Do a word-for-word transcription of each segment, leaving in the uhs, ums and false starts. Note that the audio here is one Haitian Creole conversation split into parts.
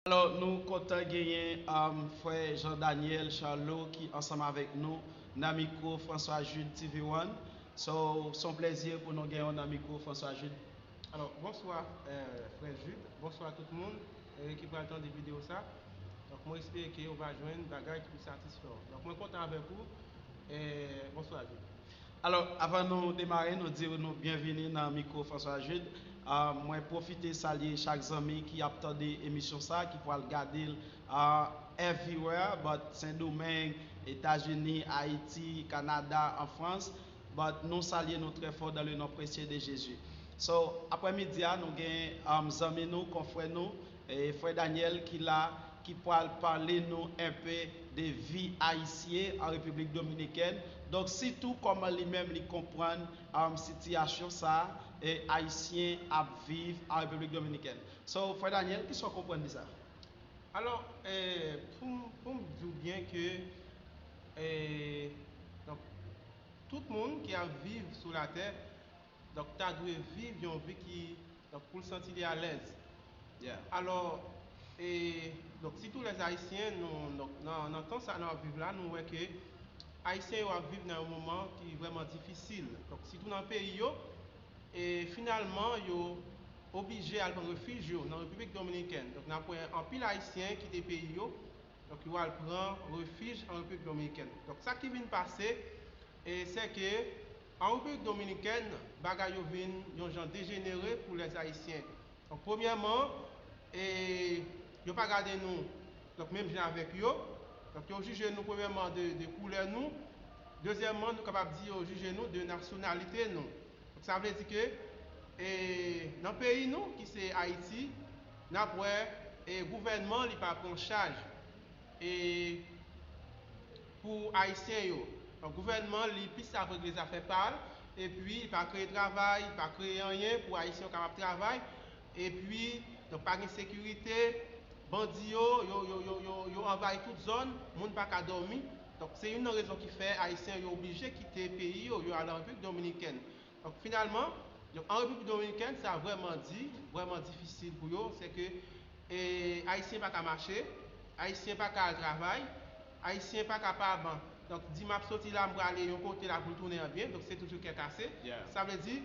Alò, nou kontan genyen um, frè Jean Daniel Charlot ki ansanm avèk nou nan mikwo François Jude T V One. So, se yon plèzi pou nou genyen w nan mikwo François Jude. Alò, bonswa, eh, frè Jude. Bonswa tout moun eh, ki pral tande videyo sa. Donk, mwen espere ke ou va jwenn bagay ki pou satisfè w. Donk, mwen kontan avèk ou. Eh, bonswa, Jude. Alò, avan nou demare, nou di nou byenvini nan mikwo François Jude. Ah, mwen pwofite salye chak zanmi ki ap tande emisyon sa, ki pral gade l ah, everywhere, but Sendomeng, Etazini, Ayiti, Kanada, an Frans. But nou salye nou trè fò dans le nom précieux de Jésus. So, aprè midi a, nou gen um, zanmi nou, konfrè nou, e frè Daniel ki la, ki pral pale nou enpe de vi ayisyen an Repiblik Dominikèn. Donk, sitou kòman li menm li konprann um, sitiyasyon sa e ayisyen ap viv an Repiblik Dominikèn. So, frè Daniel, kisa w konprann de sa? Alò, eh, pou m- pou m di w byen ke eh, donk, tout moun ki ap viv sou latè, donk, ta dwe viv yon vi ki, donk, pou l santi li alèz. Yeah. Alò, e, donk, sitou lèzayisyen, nou, donk, nan, nan tan sa nou ap viv la, nou wè ke ayisyen yo ap viv nan yon moman ki vrèman difisil. Donk, sitou nan peyi yo, e finalman, yo oblije al pran refij yo nan Repiblik Dominikèn. Donk, n ap wè anpil ayisyen kite peyi yo, donk, yo al pran refij an Repiblik Dominikèn. Donk, sa ki vin pase, e, se ke an Repiblik Dominikèn, bagay yo vin yon jan dejenere pou lèzayisyen. Donk, premyèman, e, yo pa gade nou donk, menm jan avèk yo. Donk, yo jije nou, premyèman, de, de koulè nou. Dezyèmman, nou kapab di yo jije nou de nasyonalite nou. Donk, sa vle di ke e, nan peyi nou, ki se Ayiti, n ap wè e, gouvènman li pa pran chaj e, pou Ayisyen yo. Donk, gouvènman li plis ap regle zafè pa l, epi li pa kreye travay, li pa kreye anyen pou Ayisyen yo kapab travay, epi, donk, pa gen sekirite, bandi yo, yo, yo, yo, yo, yo anvayi tout zòn, moun pa ka dòmi. Donk, se youn nan rezon ki fè Ayisyen yo oblije kite peyi yo, yo al an Repiblik Dominikèn. Donk, finalman, donk, an Repiblik Dominikèn, sa vrèman di, vrèman difisil pou yo, se ke e, Ayisyen pa ka mache, Ayisyen pa ka al travay, Ayisyen pa kapab, donk, di m ap soti la, m prale yon kote la pou l tounen an byen, donk, se toujou kè kase. Yeah. Sa vle di,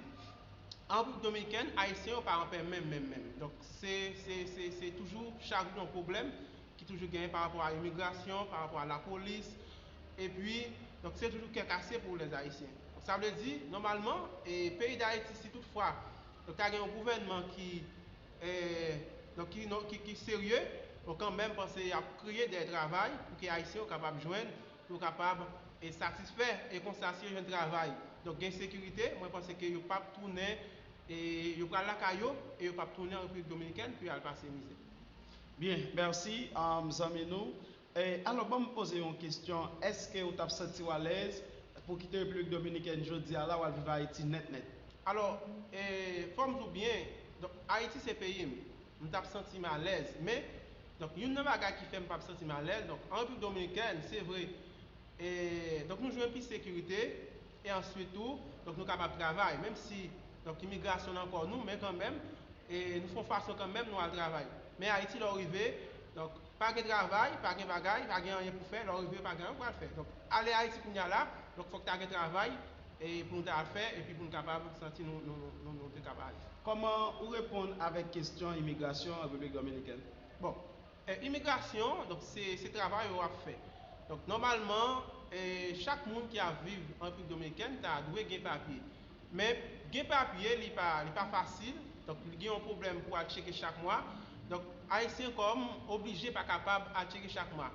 an Repiblik Dominikèn, Ayisyen yo pa anpè menm, menm, menm. Donk, se, se, se, se toujou chak jou yon pwoblèm ki toujou genyen pa rapò a imigrasyon, pa rapò a lapolis, epi, donk, se toujou kè kase pou lèzayisyen. Donk, sa vle di, nòmalman, e, peyi Dayiti, si toutfwa, donk, ta gen yon gouvènman ki, e, donk, ki, non, ki, ki serye, donk, kanmenm, panse y ap kreye dè travay pou ke Ayisyen yo kapab jwenn, pou yo kapab e satisfè, e konsa, si yo jwenn travay, donk, gen sekirite, mwen panse ke yo p ap tounen, e yo pral lakay yo, e yo p ap tounen an Repiblik Dominikèn pou y al pase mizè. Byen, mèsi, um, zanmi nou. E, alò, ban m poze yon kesyon. Èske ou t ap santi w alèz pou kite Repiblik Dominikèn jodi a la, w al viv Ayiti nèt nèt? Alò, e, fò m di w byen, donk, Ayiti se peyi m. M t ap santi m alèz. Men, donk, youn nan bagay ki fè m p ap santi m alèz, donk, an Repiblik Dominikèn, se vre, e, donk, nou jwenn plis sekirite, e answit tou, donk, nou kapab travay. Menm si, donk, imigrasyon nan kò nou, men kanmenm, e nou fè yon fason kanmenm nou al travay. Men Ayiti, lè w rive, donk, pa gen travay, pa gen bagay, pa gen anyen pou fè, lè w rive, pa gen anyen pou al fè. Donk, ale Ayiti kounye a la, donk, fòk ta gen travay, e pou nou ta al fè, epi pou nou kapab santi nou, nou, nou, nou, nou te kapab ale. Kòman ou reponn avèk kesyon imigrasyon an Repiblik Dominikèn? Bon, e, imigrasyon, donk, se, se travay yo ap fè. Donk, nòmalman, e, chak moun ki ap viv an Repiblik Dominikèn ta dwe gen papye. Men, gen papye, li pa, li pa fasil. Donk, li gen yon pwoblèm pou al tcheke chak mwa. Donk, Ayisyen kòm oblije pa kapab al tcheke chak mwa.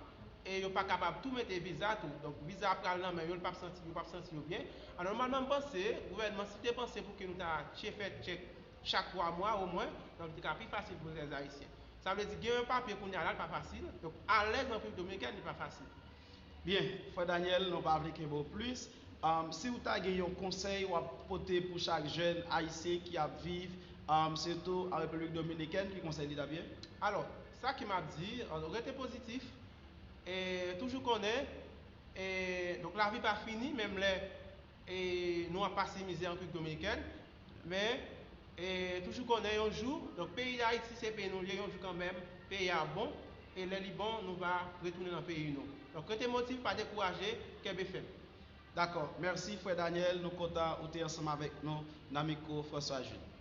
E yo pa kapab tou mete viza tou. Donk, viza pral nan men yo, li p ap santi, yo p ap santi yo byen. Alò, nòmalman, m panse, gouvènman, si te panse pou ke nou ta che-, fè tchèk chak twa mwa, omwen, donk, li te ka pi fasil pou lèzayisyen. Sa vle di, gen yon papye kounye a la, li pa fasil. Donk, alèz an Repiblik Dominikèn, li pa fasil. Byen, frè Daniel, nou pa vle kenbe w plis. Um, si w ta gen yon konsèy w ap pote pou chak jèn ayisyen ki ap viv, um, sitou an Repiblik Dominikèn, ki konsèy li t ap ye? Alò, sa ke m ap di, alò, rete pozitif, e toujou konnen, e, donk, lavi pa fini, menm lè e, nou ap pase mizè an Repiblik Dominikèn, men, e, toujou konnen yon jou, donk, peyi Dayiti se peyi nou l ye, yon jou kanmenm, Peyi a bon, e lè li bon, nou va retounen nan peyi nou. Donk, rete motive, pa dekouraje, kenbe fèm. Dakò, mèsi frè Daniel, nou kontan ou te ansanm avèk nou nan mikwo François Jude.